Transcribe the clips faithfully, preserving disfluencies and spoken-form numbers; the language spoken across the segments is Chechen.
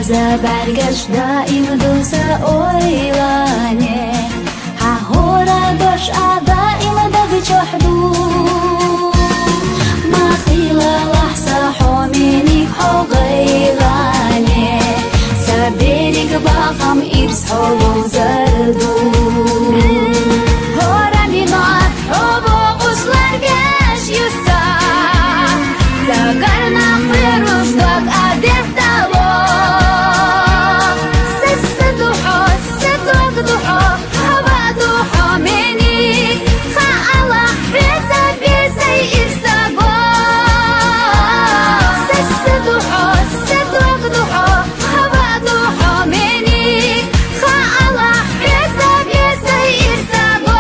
За бӀаргаш даим дуса ойлане, гьа гьора дош а даим даг чухь ду. Махила лахӀса хӀумени хӀу гъайлане, са берик бахам ирс хӀу лугзар ду. Гьора минат хӀу бокъуш ларгеш юса, цагъарна хъуьруш даг адет дало. Сессе духьо, се даг духьо, хӀава духьо мени, ха Аллагь, беза, беза ирсаго. Сессе духьо, се даг духьо, хӀава духьо мени, ха Аллагь, беза, беза ирсаго.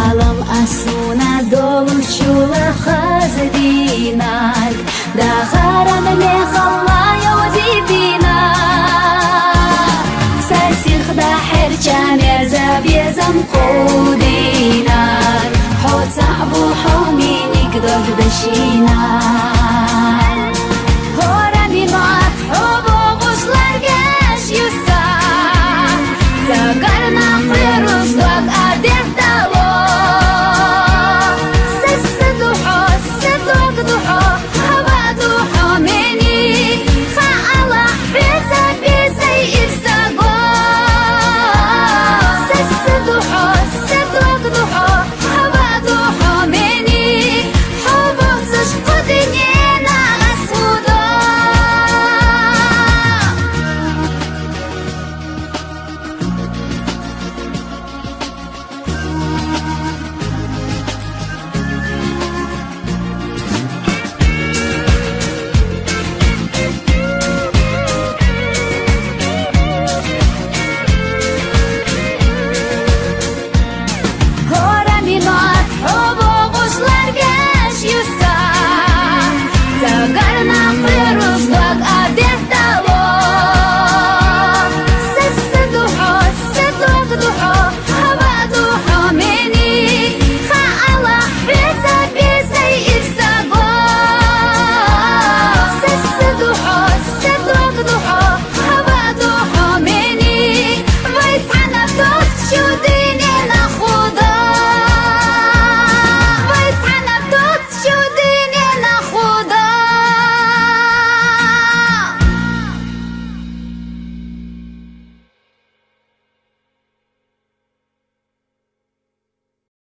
Алам асуна долуш чула хаздинаг, дахаран мехалла явзи динаг. Са сихда хӀерча мерза безам хъудинаг, хӀу цаӀ бу